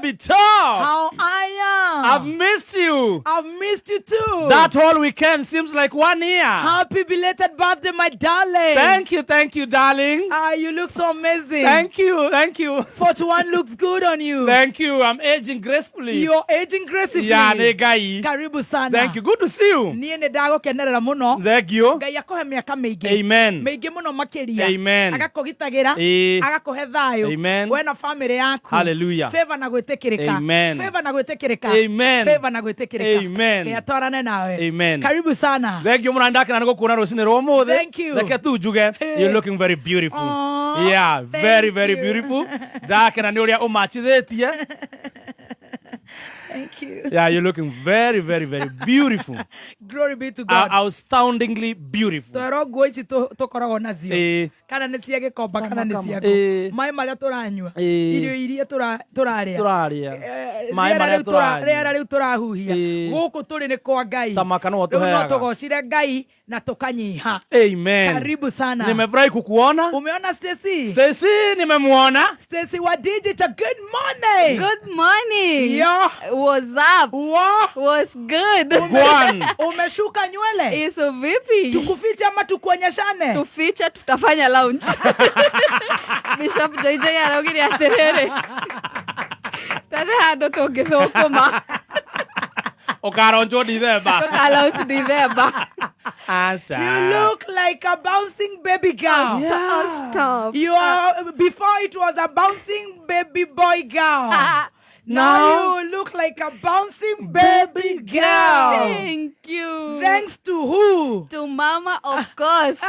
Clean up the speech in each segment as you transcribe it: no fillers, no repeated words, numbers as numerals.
Baby Top. How I am. I've missed you. I've missed you too. That whole weekend seems like one year. Happy belated birthday, my darling. Thank you, darling. Ah, you look so amazing. Thank you, thank you. 41 looks good on you. Thank you. I'm aging gracefully. You're aging gracefully. Yeah, nĩ Ngai. Karibu sana. Thank you. Good to see you. Niĩ nĩ ndagũkenerera mũno. Thank you. Ngai akũhe mĩaka mĩingĩ. Amen. Mĩingĩ mũno makĩria. Amen. Agakũgitagĩra. Ĩĩ. Agakũhe thayũ. Amen. We na family yaku. Hallelujah. Favor na gwĩtĩkĩrĩka. Amen. Favor na gwĩtĩkĩrĩka. Amen. Favor na gwĩtĩkĩrĩka. Amen. Ngai atwarane nawe. Amen. Karibu sana. Thank you mũno ndakena nĩ gũkuona rũcinĩ rwa ũmũthĩ. Thank you. Reke tu njuge you're looking very beautiful. Aw, Yeah, thank very very you. beautiful. Ndakena nĩ ũrĩa ũmachithĩtie. Thank you. Yeah, you're looking very very very beautiful. Glory be to God. Astoundingly beautiful. Twerwo nguo ici tũkoragwo nacio Ĩĩ. kana nĩ cia gĩkomba kana nĩ cia Ĩĩ. kũ maĩ marĩa tũranyua Ĩĩ. irio iria tũrarĩa Tũrarĩa. Eh, Maĩ rĩera marĩa rĩu tũra- tũranyua. rĩera rĩu tũrahuhia Ĩĩ. gũkũ tũrĩ nĩ kwa Ngai Tamaka nĩwe Rĩu no ũtũheaga. tũgocire Ngai na tũkanyiha. Amen. Karibu sana. Nimefurahi kukuona. Umeona Stacy? Stacy nimemuona. Stacy wa Digital, good morning. Good morning. Yeah. What's up? Wa. What's good? Gwan. Umeshuka nywele? Iso vipi? Tukufiche ama tukuonyeshane? Tufiche tutafanya lounge. Bishop JJ araugire atiriri. Tarĩ handũ tũngĩthũkũma. Ũkaronjwo Dithemba. Tũka launch Dithemba. Aca. You look like a bouncing baby girl. Oh, stop. You are before it was a bouncing baby boy girl. Now Now- you look like a bouncing baby girl. Thank you. Thanks to who? To mama, of course.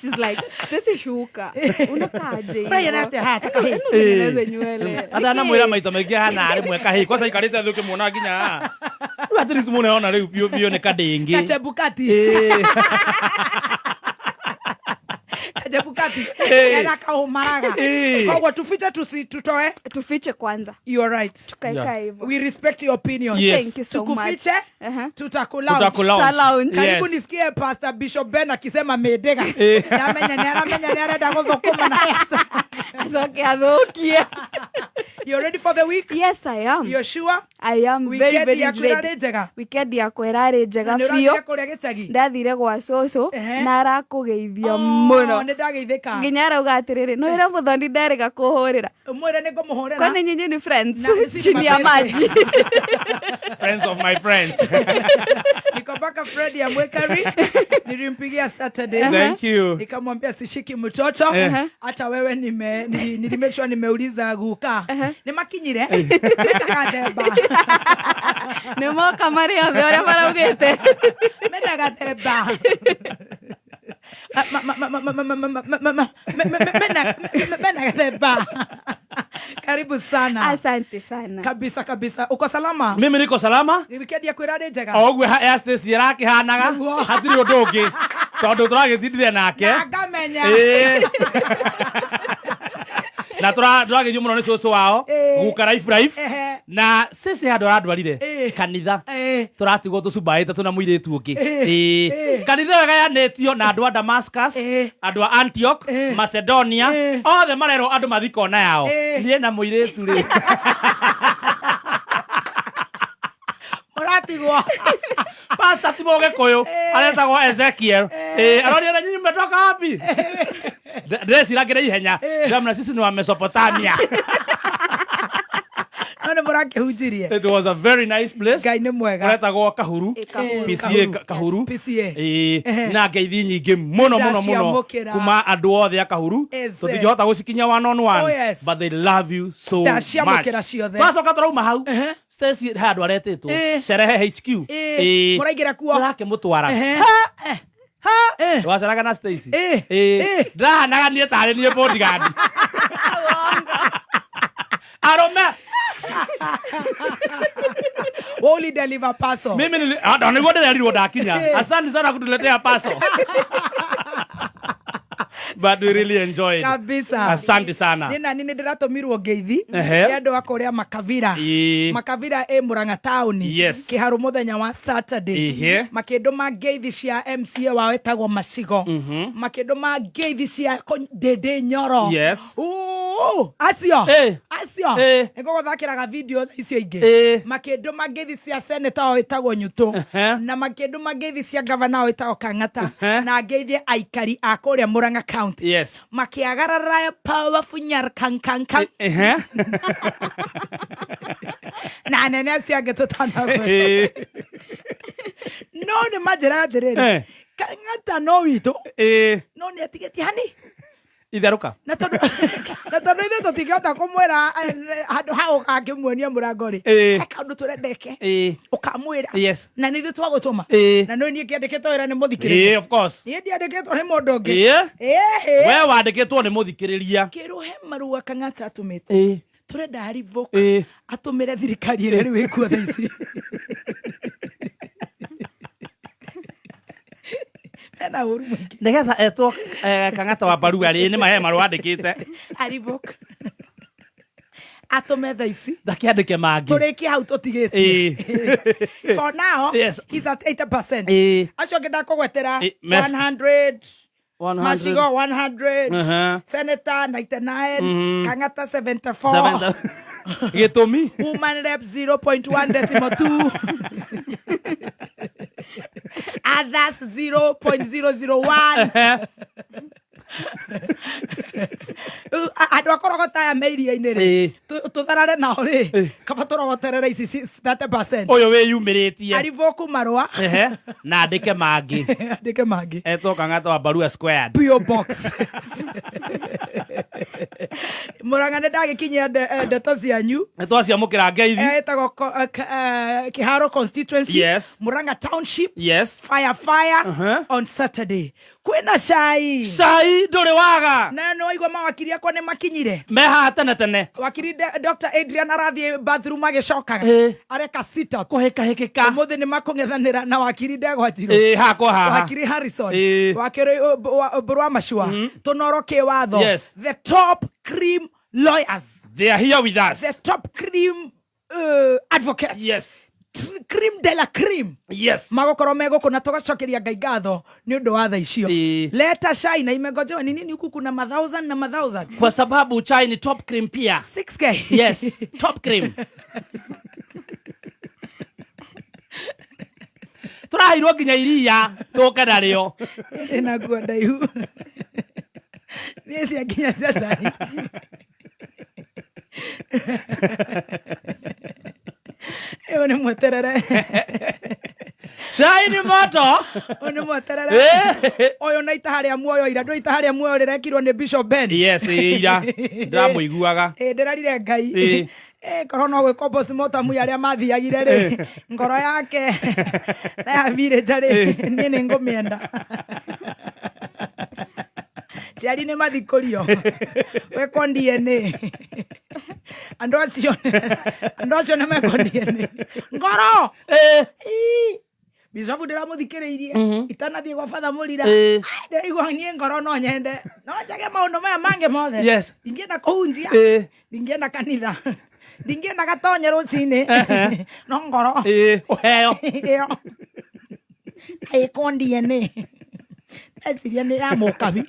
She's like, this is shuka. Unakaaje? Brian hivyo? ate hata kahi. Hebu tengeneze nywele. Atanamwĩra maita maingĩ hana arĩ mweka hĩ kwanza ikarĩte thĩ ũkĩmuona nginya haha. Rĩu at least mũneona rĩu biũ biũ nĩ kandĩngĩ. Kachebukati. Kachebukati. Eh. Era kaumaraga. Eh. Koguo tufiche tusitutoe. Tufiche kwanza. You are right. Tukaeka Yeah. hivyo. We respect your opinion. Yes. Thank you so much. Tukufiche, Uh-huh. tutakulaunch. Tutakulaunch. Tutalaunch. Karibu Yes. nisikie Pastor Bishop Ben akisema medega. Eh. Ndamenya nĩ aramenya nĩ arenda gũthũkũma na mbeca. Acoke athũkie. You're ready for the week? Yes, I am. You're sure? I am very, Weekend very yaku ready. ĩrarĩ njega? Weekend yakwa ĩrarĩ njega Na nĩ biũ. ũrathire kũrĩa gĩcagi? Ndathire gwa cũcũ Ehe. na arakũgeithia Oh, mũno. nĩ ndageithĩka. Nginya arauga atĩrĩrĩ, no ĩra mũthoni nderĩga kũhũrĩra. Mwĩre nĩ ngũmũhũrĩra. Kwani nyinyi ni friends? Na sisi ni Chini ya mapenzi. maji. Friends of my friends. Niko mpaka Fred ya Mwekari. Nilimpigia Saturday. Thank you. Nikamwambia sishiki mtoto hata wewe nime nili make sure nimeuliza guka nĩ makinyire mena gathemba Nĩ moka marĩ othe ũrĩa maraugĩte. mena gathemba Ma- ma- ma- ma- ma- ma- ma- ma- ma- ma- ma- me- me- me- mena gathemba. Karibu sana. Asante sana. Kabisa kabisa, uko salama? Mimi niko salama. Weekend yaku ĩrarĩ njega? O ũguo ya Stacy ĩrakĩhanaga Nĩguo. hatirĩ ũndũ ũngĩ tondũ tũragĩtindire nake. Na ngamenya. Ĩĩ. Na tũrageithio mũno nĩ cũcũ wao Ĩĩ. guka Life Life. Ehe. Na Stacy handũ arandwarire Ĩĩ. kanitha Ĩĩ. tũratigwo tũcumbaĩte tũna mũirĩtu ũngĩ. Ĩĩ. Ĩĩ. Ĩĩ. Kanitha ĩyo ĩgayanĩtio na andũ a Damascus, Ĩĩ. andũ a Antioch, Ĩĩ. Macedonia, Ĩĩ. othe marerwo andũ mathi kona yao. Ĩĩ. Niĩ na mũirĩtu rĩ. Ũratigwo. Pastor ti mũgĩkũyũ aretagwo Ezekiel. Eh, aroria na nyinyi mmetoka wapi? Ndĩrecira ngĩrĩ ihenya. Ndamna sisi ni wa Mesopotamia. No nĩ mũrakĩhunjirie. It was a very nice place. Ngai nĩ mwega. Ũretagwo Kahuru. Ĩ, Kahuru. PCA Kahuru. PCA. Ĩĩ, Ehe. na ngeithi nyingĩ mũno mũno mũno Ndaciamũkĩra. kuma andũ othe a Kahuru. Eze. Tũtingĩhota gũcikinya one on one. Oh, yes. But they love you so much. Ndaciamũkĩra ciothe. Twacoka tũrauma hau. Ehe. Stacy he handũ aretĩtwo. Ĩĩ. Sherehe HQ. Ĩĩ. Ĩĩ. Mũraingĩra kuo? Tũrakĩmũtwara. Ehe. Ha! Ha! Eh. Wacaraga na Stacy. Ĩĩ. Ĩĩ. Ĩĩ. Ndĩrahanaga niĩ tarĩ niĩ bodyguard. Arũme. Wewe deliver parcel. Mimi nili ah, ndo nĩguo ndĩrerirwo ndakinya. Eh. Asante sana kutuletea parcel. But we really enjoyed. Kabisa. Asante sana. Nĩ nani nĩ ndĩratũmirwo ngeithi Ehe. nĩ andũ a kũrĩa Makavira. Ĩĩ. Makavira ĩ Murang'a taũni. Yes. Kĩharũ mũthenya wa Saturday. Ehe. Makĩndũma ngeithi cia MCA wao ĩtagwo Macigo. Makĩndũma ngeithi cia Ndĩndĩ Nyoro. Yes. Uu, Oh, acio Eh. acio Eh. nĩngũgũthakĩraga video thaa icio ingĩ Eh. makĩndũma ngeithi cia seneta o ĩtagwo nyutu Ehe. na makĩndũma ngeithi cia gavana o ĩtagwo kang'ata Ehe. na ngeithie aikari a kũrĩa Murang'a county Yes. makĩagarara powerful nyar kankankan Ehe. na anene acio angĩ tũtanagwe Eh. no nĩ manjĩra atĩrĩrĩ Eh. kang'ata no witũ Eh. no nĩ atigĩtie hani Itherũka. na tondũ na tondũ ithuĩ tũtingĩhota kũmwĩra eh, handũ ha ũgakĩmuonia mũrango rĩ Eh. he kaũndũ tũrenda eke Eh. ũkamwĩra Yes. na nĩ ithuĩ twagũtũma Eh. na no niĩ kĩandĩkĩtwo wĩra nĩ mũthikĩrĩria Eh, of course. niĩ ndiandĩkĩtwo nĩ mũndũ ũngĩ Eh. Ĩhĩ. We wandĩkĩtwo nĩ mũthikĩrĩria. kĩrũhe marua kang'ata atũmĩte Eh. tũrenda revoke Eh. atũmĩre thirikari ĩrĩa rĩu ĩkuo thaa ici mena ũru mũingĩ Nĩgetha etwo eh, kang'ata wa barua rĩ nĩ mahe marũa andĩkĩte. arivoke atũme thaa ici Ndakĩandĩke mangĩ. tũrĩkie hau tũtigĩtie Eh. for now Yes. he's at 80% Eh. acio angĩ ndakũgwetera Eh, mes- 100 100. Macigo 100 Uh-huh. Senator 99 Mhm. Kang'ata 74 Gĩtũmi. Woman rep 0.1 decimal 2 Others 0.001 andå akorogota aya me iria-inĩ rĩ Ĩĩ. tũtharare nao rĩ kaba tũrogoterere ici 30% Ũyũ wĩyumĩrĩtie. arivoku marũa Ehe. Na andĩke mangĩ. andĩke mangĩ Etwo kang'ata wa barua squared. PO box Murang'a nĩ ndagĩkinyia ndeto cianyu Nĩ twaciamũkĩra ngeithi. Eh, ĩtagwo Kiharo constituency Yes. Murang'a township Yes. fire fire Uh-huh. on Saturday kwĩna cai Cai ndũrĩ waga. na nĩ waigua mawakiri akwa nĩ makinyire Me haha tene tene. wakiri Dr Adrian arathiĩ bathroom agĩcokaga Eh. areka sit up Kũhĩkahĩkĩka. ũmũthĩ nĩ makũng'ethanĩra na wakiri Ndegwa Njirũ Ĩĩ hakwa haha. wakiri Harrison Ĩĩ. wakiri Mbũrũ wa Macua tũnoro kĩwatho Yes. the top cream lawyers They are here with us. the top cream advocates Yes. Cream de la cream Yes. magåkorwo me gåkå na tågacokeria ngai ngatho nä å ndå wa tha icio Ĩĩ. leta cai na imengojewa ni nini huku kuna mathousand na mathousand Kwa sababu chai ni top cream pia. 6k Yes, top cream. Tũraheirwo nginya iria tũke narĩo. ndä nguo ndaihu niä cia nginya cia cai ä nä mweterere Chai ni moto. å nä mweterere Eh. å yå na itaha rä a muoyo ira ndå itaha rä a muoyo rä rekirwo nä Bishop Ben Yes, ira ndĩramũiguaga. ä ndä rarire ngai Ĩĩ. Ĩ, korwo no gwä kwo postmortem ya arĩa mathiagire rĩ ngoro yake na ya virĩnja rĩ niĩ nĩ ngũmĩenda ciari nĩ mathikũrio wekwo DNA andũ acio andũ acio nĩ mekwo DNA ngoro Eh. Ii. Bishopu ndĩramũthikĩrĩirie itanathiĩ gwa batha mũrira Ĩĩ. Ai, ndĩraigua niĩ ngoro no nyende no njage maũndũ maya mangĩ mothe Yes. ndingĩenda kũhunjia Ĩĩ. ndingĩenda kanitha ndingĩenda gatonye rũcinĩ no ngoro Ĩĩ, ũheo. ĩyo ĩkwo DNA ndeciria nĩ ya mũkabi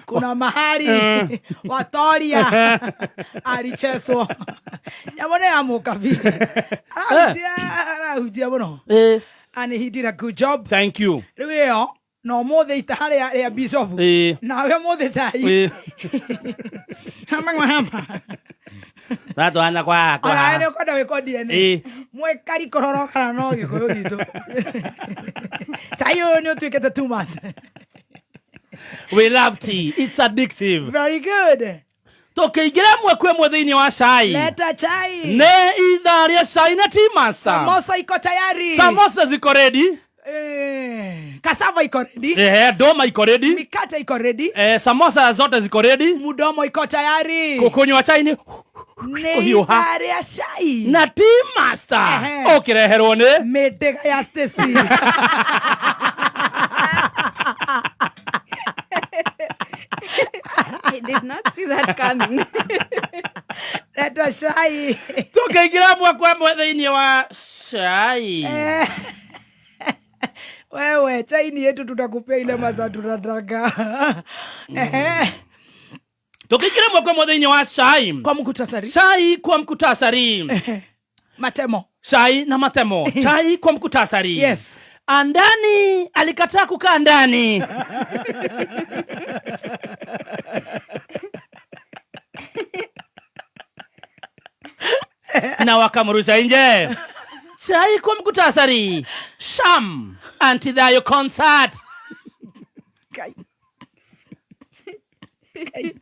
kuna mahali watoria alicheswo nyamũ nĩ ya mũkabi arahunjia arahunjia mũno Ĩĩ. and he did a good job Thank you. rĩu ĩyo na ũmũthĩ itaha rĩa rĩa bishop Ĩĩ. nawe ũmũthĩ cai Ĩĩ. hama hama Tatwana kwa kwa. onawe nĩ ũkwenda wĩkwo DNA Ĩĩ. mwĩkari kũrora kana no gĩkũyũ gitũ cai ũyũ nĩ ũtuĩkĩte too much We love tea. It's addictive. very good Tũkĩingĩra ĩmwe kwa ĩmwe thĩinĩ wa cai. leta chai Nĩ ithaa rĩa cai na tea master. samosa iko tayari Samosa ziko ready. eh, cassava iko ready Ehe, ndũma iko ready. mikate iko ready Eh, samosa zote ziko ready. mudomo iko tayari Kunywa chai nĩ nĩ kũhiũha. ithaa rĩa cai Na tea master. Ehe. Ũkĩreherwo nĩ mĩndĩga ya Stacy I did not see that coming. leta cai tũkĩingĩra ĩmwe kwa ĩmwe thĩinĩ wa cai. Eh. wewe chaini yetu tutakupea ile masaa tunataka Ehe. Tukikira mwakwe mwathini wa cai. Kwa mkutasari. Cai kwa mkutasari. Matemo. Chai na matemo. Chai kwa mkutasari. Yes. Andani alikataa kukaa ndani. Na wakamrusha nje. Chai kwa mkutasari. Sham anti-Thayo concert. Kai. Kai.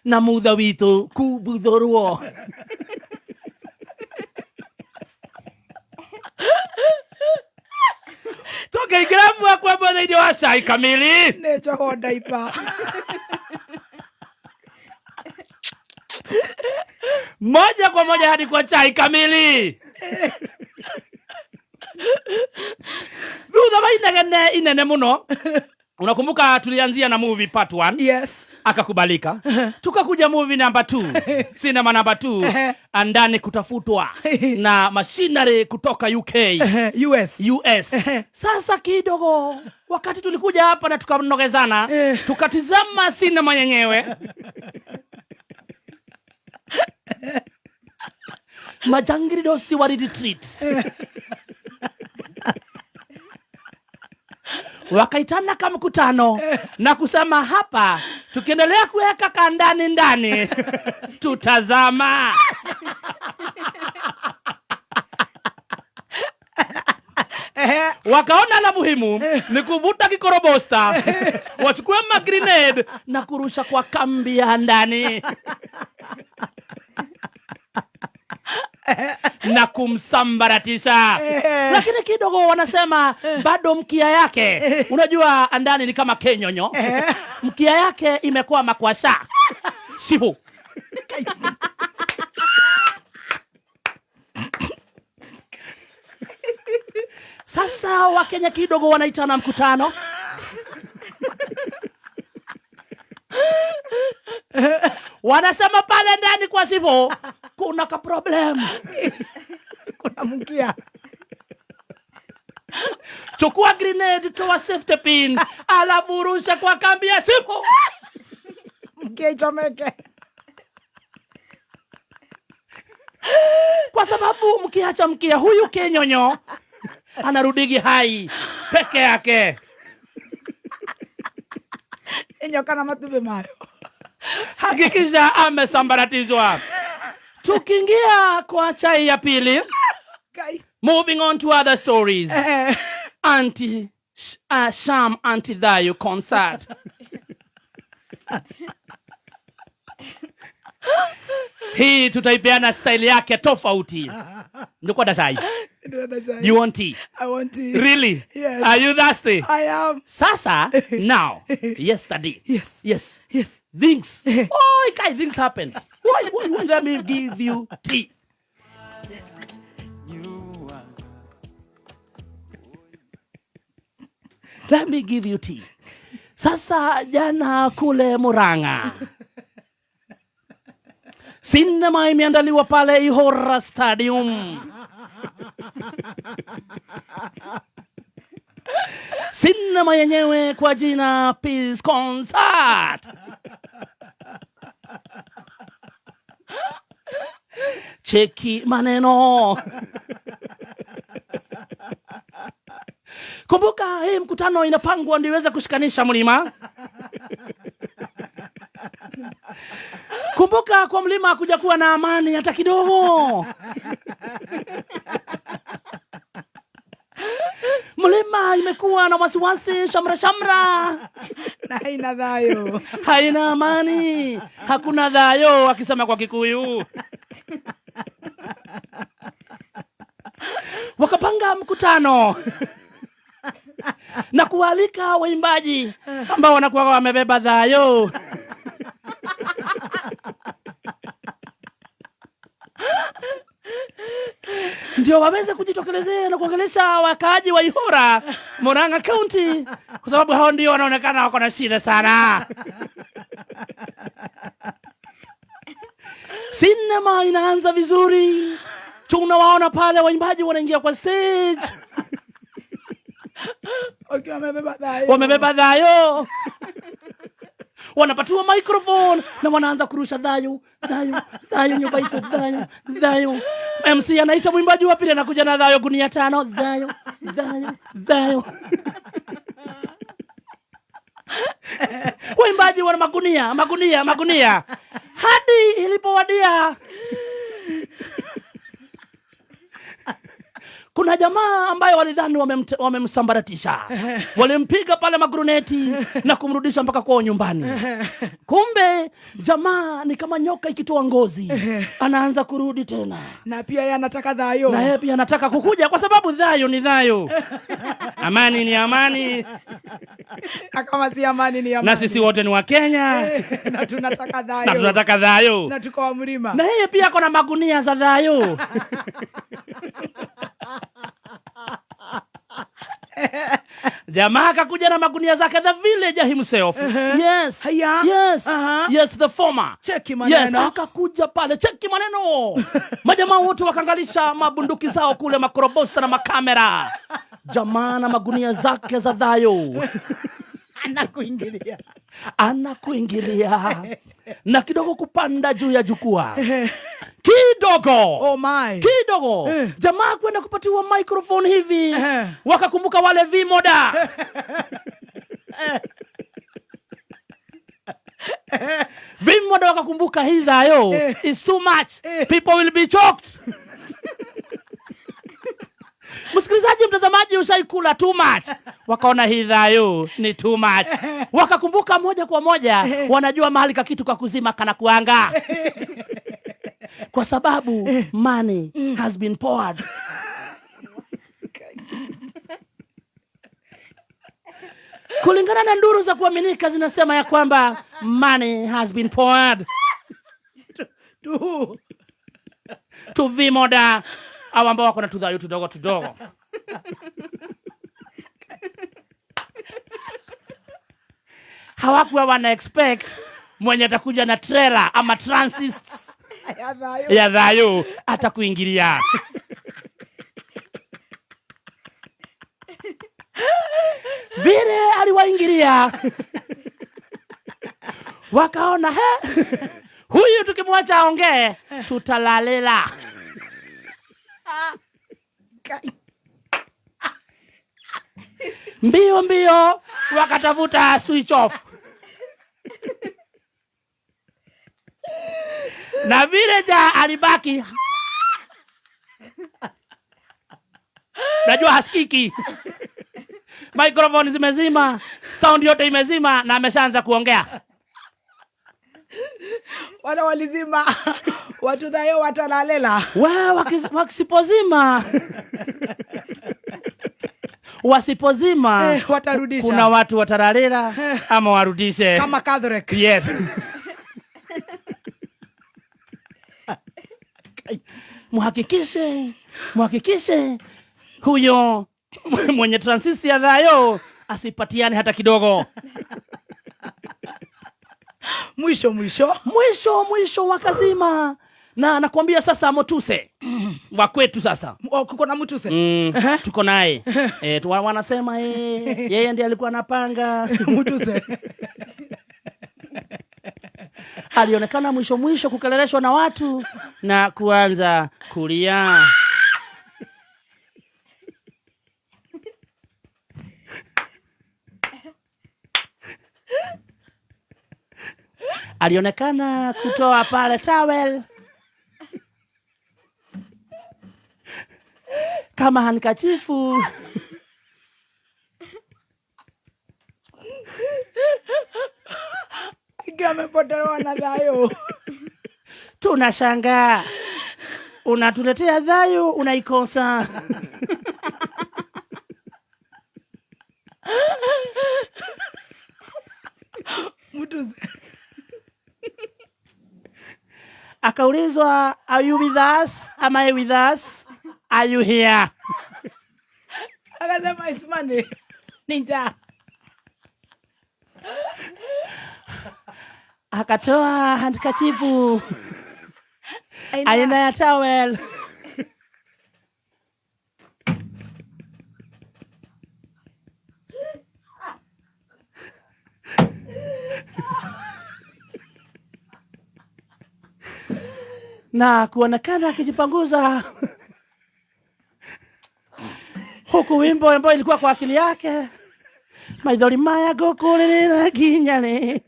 Na mutha witũ kumbuthũrwo. Tukaingĩra mwakwa thĩinĩ wa cai kamili. Nĩ njohwo ndaipa. Moja kwa moja hadi kwa chai kamili. Thutha wa inegene inene muno. Unakumbuka tulianzia na movie part 1. Yes. Akakubalika. Tukakuja movie number 2. Cinema number 2. Andani kutafutwa na machinery kutoka UK. US. US. Sasa kidogo wakati tulikuja hapa na tukanogezana, tukatizama cinema yenyewe. Majangili dosi wa retreat. Wakaitana kama mkutano na kusema hapa tukiendelea kuweka kandani ndani tutazama. Wakaona la muhimu ni kuvuta kikorobosta, wachukue ma grenade na kurusha kwa kambi ya ndani na kumsambaratisha. Lakini kidogo wanasema bado mkia yake, unajua andani ni kama kenyonyo, mkia yake imekuwa makwasha sihu. Sasa Wakenya kidogo wanaitana mkutano. Wanasema pale ndani kwa sivo kuna ka problem. Kuna mkia. Chukua grenade, toa safety pin, alafu rusha kwa kambi ya sivo. Mkia ichomeke. Kwa sababu mkiacha mkia huyu kenyonyo anarudigi hai peke yake. Nyoka na matumbe mayo. Hakikisha amesambaratizwa. Tukiingia kwa chai ya pili. Moving on to other stories. Anti Sham anti-Thayo concert. Hii tutaipeana style yake tofauti. Ndiko dasai. You want tea? I want tea. Really? Yes. Are you thirsty? I am. Sasa, now, yesterday. Yes. Yes. Yes. Things. Oh, guys, things happen. Why, let me give you tea. Let me give you tea. Sasa, jana kule Murang'a. Sinema imeandaliwa pale Ihora Stadium. Sinema yenyewe kwa jina Peace Concert. Cheki maneno. Kumbuka hii mkutano inapangwa ndio iweze kushikanisha mlima. Kumbuka kwa mlima hakuja kuwa na amani hata kidogo. Mlima imekuwa na wasiwasi, shamra shamra. Na haina thayo. Haina amani. Hakuna thayo akisema kwa Kikuyu. Wakapanga mkutano na kualika waimbaji ambao wanakuwa wamebeba thayo. Ndio waweze kujitokelezea na kuongelesha wakaaji wa Ihora, Murang'a County, kwa sababu hao ndio wanaonekana wako na shida sana. Sinema inaanza vizuri. Tunawaona pale waimbaji wanaingia kwa stage. Wakiwa wamebeba thayo. Wamebeba thayo, wanapatiwa microphone na wanaanza kurusha thayo, thayo, thayo, nyumba ito thayo, thayo. MC anaita mwimbaji wa pili, anakuja na thayo gunia 5, thayo, thayo, thayo. Waimbaji wana magunia, magunia, magunia, hadi ilipowadia kuna jamaa ambaye walidhani wamemsambaratisha, walimpiga pale maguruneti na kumrudisha mpaka kwao nyumbani. Kumbe jamaa ni kama nyoka ikitoa ngozi, anaanza kurudi tena, na pia yeye anataka thayo, na yeye pia anataka kukuja, kwa sababu thayo ni thayo, amani ni amani, na kama si amani ni amani, na sisi wote ni wa Kenya na tunataka thayo, na tunataka thayo, na tuko wa mlima, na yeye pia ako na magunia za thayo. Jamaa akakuja na magunia zake, the villager himself. Yes. Haya. Yes. Yes, the former. Cheki maneno. Yes, akakuja pale, cheki maneno. Majamaa wote wakaangalisha mabunduki zao kule, makorobosta na makamera. Jamaa na magunia zake za thayo. Anakuingilia. Anakuingilia. Na kidogo kupanda juu ya jukwaa. Kidogo. Oh my. Kidogo. Jamaa kwenda kupatiwa microphone hivi. Wakakumbuka wale vimoda. Vimoda wakakumbuka hii thayo is too much. People will be choked. Msikilizaji, mtazamaji, ushaikula too much. Wakaona hii thayo ni too much. Wakakumbuka moja kwa moja, wanajua mahali ka kitu kwa kuzima kana kuanga. Kwa sababu money has been poured. Kulingana na nduru za kuaminika zinasema ya kwamba money has been poured. Tu vimoda au ambao wako na tudhayo tudogo tudogo. Hawakuwa wana expect mwenye atakuja na trailer ama transists ya thayo atakuingilia. Vile aliwaingilia wakaona, he, huyu tukimwacha aongee tutalalela. Mbio mbio wakatafuta switch off. Na vile ja alibaki, najua hasikiki, microphone zimezima, sound yote imezima, na ameshaanza kuongea. Wala walizima watu thayo watalalela. Wakisipozima wasipozima watarudisha. Kuna watu watalalela ama warudishe kama Catholic. Yes. Muhakikishe huyo mwenye transisi ya thayo asipatiane hata kidogo. Mwisho mwisho. Mwisho mwisho wakazima. Na nakwambia sasa Motuse wa kwetu sasa. Oh, kuko na Motuse? Tuko naye. Wanasema yeye ndiye alikuwa anapanga. Motuse. Alionekana mwisho mwisho kukeleleshwa na watu na kuanza kulia. Alionekana kutoa pale towel kama handkerchifu. Amepotelewa na thayo. Tunashangaa unatuletea thayo unaikosa. Mtu akaulizwa, are you with us? Am I with us? Are you here? Akasema it's money. Ninja. Akatoa handkerchifu aina ya towel. Na kuonekana akijipanguza huku wimbo ambayo ilikuwa kwa akili yake, maithori maya ngũkũrĩrĩra nginya rĩ.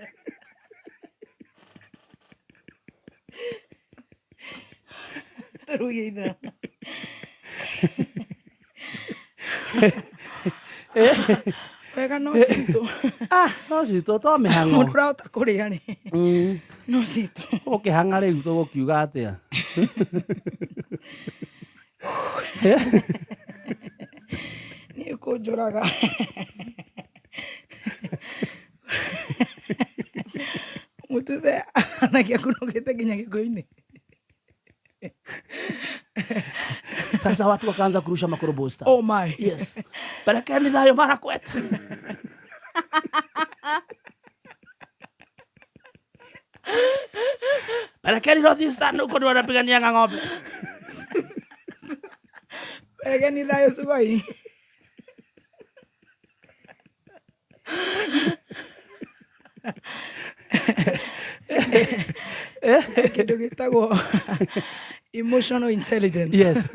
Tũruge ithaa. Wega no citũ. Ah, no citũ to mĩhang'o. Mũndũ ũrahota kũrĩa rĩ. No citũ. Ũkĩhang'a rĩu tũgũkiuga atĩa? Niĩ kũnjũraga. Mũtuthe anakia kunogete nginya gĩkũyũ-inĩ. Sasa watu wakaanza kurusha makorobosta. Oh my. Yes. Pelekeni thayo Marakwet. Pelekeni North Eastern huko ndio wanapiganianga ng'ombe. Pelekeni thayo Sugoi. Kĩndũ gĩtagwo emotional intelligence. Yes.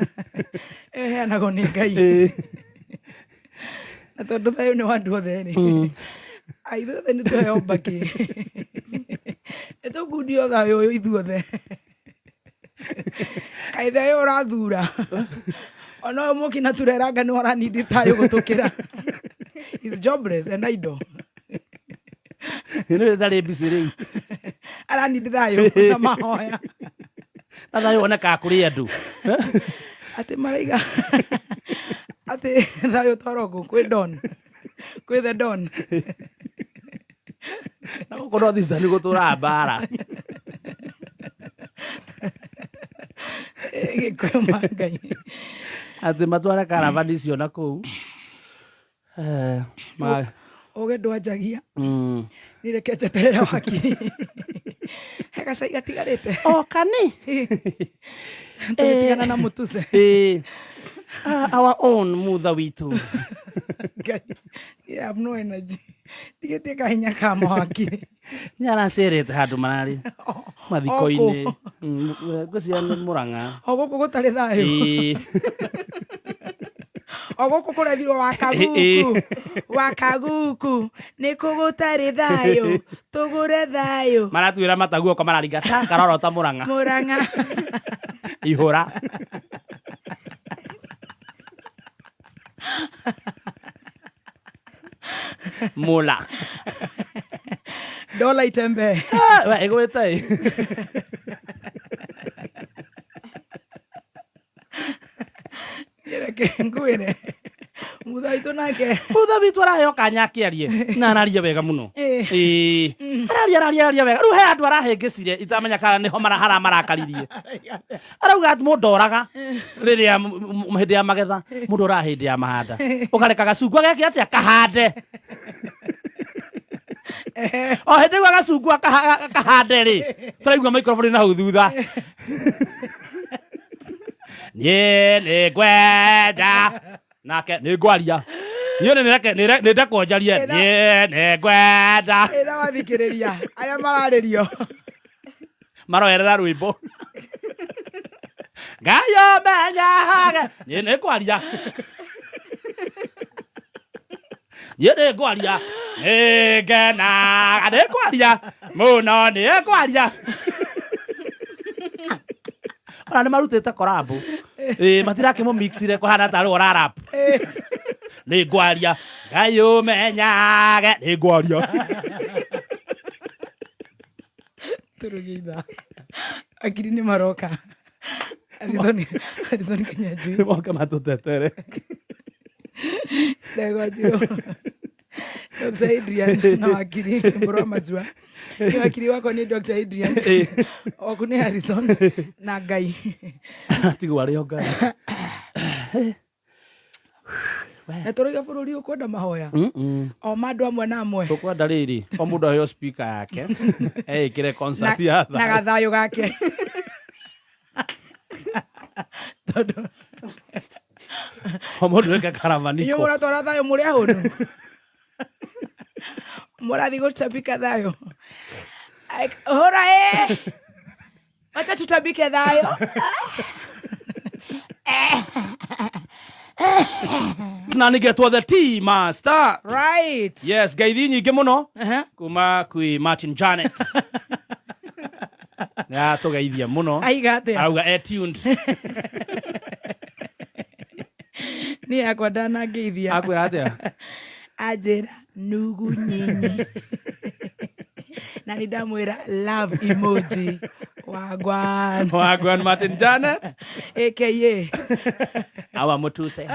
Ĩheanagwo nĩ Ngai. Na tondũ thayũ nĩ wa andũ othe rĩ, ithuothe nĩ tũheo mbakĩ. Nĩ tũkundio thayũ ũyũ ithuothe. Kaĩ thayũ ũrathura. Ona ũyũ mũki na tureranga nĩ ũranindi thayũ gũtũkĩra. He's jobless and idle. Nĩ ndarĩ busy rĩu. Aranindi thayũ na mahoya. Na thayũ wonekaga kũrĩ andũ. Atĩ maraiga atĩ thayũ twarwo kũ kwĩ don. Kwĩ the don. Na gũkũ North Eastern gũtũraga mbara. Gĩkũyũ ma Ngai. Atĩ matware karavani icio na kũu. Ũgĩ ndwanjagia. Niĩ reke njeterere wakiri. He gacai gatigarĩte. O kani. Tũgĩtigana na mũtuse. Our own mutha witũ. Ngai, I have no energy. Ndigĩtie kahinya ka mawakiri. Nĩ aracerete handũ mararĩ mathiko-inĩ. Ngwĩciria nĩ Mũrang'a. O gũkũ gũtarĩ thayũ. O gũkũ kũrethirwo wakaguku. Wakaguku. Nĩ kũ gũtarĩ thayũ. Tũgũre thayũ. Maratuĩra mataguoko mararinga ta karorota Mũrang'a. Mũrang'a. Ihũra. Mula. Dola itembee. We ĩgwĩte ĩ. Reke ngwĩre. Mutha witũ nake. Mutha witũ araheo kanya akĩarie na araria wega mũno. Araria, araria, araria wega. Rĩu he andũ arahĩngĩcire itamenya kana nĩho haramarakaririe. Arauga atĩ mũndũ oraga rĩrĩa hĩndĩ ya magetha, mũndũ oraga hĩndĩ ya mahanda. Ũkareka gacungwa geke atĩa? Kahande. O hĩndĩ ĩyo gacungwa kahande rĩ, tũraigua microphone na hau thutha. Niĩ nĩ ngwenda. Nake nĩ ngwaria. Niĩ nĩ reke, nĩ nĩ ndekwo njarie. Niĩ nĩ ngwenda. Ĩra wathikĩrĩria arĩa mararĩrio. Maroerera rwĩmbo. Ngai ũmenyage. Niĩ nĩ ngwaria. Niĩ nĩ ngwaria. Nĩ ngenaga. Nĩ ngwaria. Mũno nĩ ngwaria. Ona nĩ marutĩte collab. Matirakĩmũmixire kũhana tarĩ we ũrarap. Nĩ ngwaria. Ngai ũmenyage. Nĩ ngwaria. Tũrũgie ithaa. Akiri nĩ maroka. Arizona, Arizona Kinyanjui. Nĩ moke matũtetere. Ndegwa Njirũ. Dr. Adrian na wakiri Mbũrũ wa Majua. Nĩ wakiri wakwa nĩ Dr. Adrian. Waku nĩ Harrison na Ngai. Tigwo arĩ o Ngai. Na tũrauga bũrũri ũkwenda mahoya. O ma andũ amwe na amwe. Tũkwenda rĩrĩ, o mũndũ aheo speaker yake, eĩkĩre concert ya Na gathayũ gake. Tondũ O mũndũ eke karavaniko. Inyuĩ mũratwara thayũ mũrĩ ahũnu. Mũrathiĩ gũcabika thayũ. Hũra ĩ. Wacha tutabike thayo. Na nĩgetwo the tea master. Right. Yes, ngeithi nyingĩ mũno kuma kwi Martin Janet. Nĩatũgeithia mũno. Aiga atia? Auga e tuned. Niĩ yakwa ndanangeithia. Akwĩra atĩa? Anjĩra nugu nyinyi. Na nĩ ndamwĩra love emoji. Wagwan. Wagwan Martin Janet. Aka. Awa mutuse.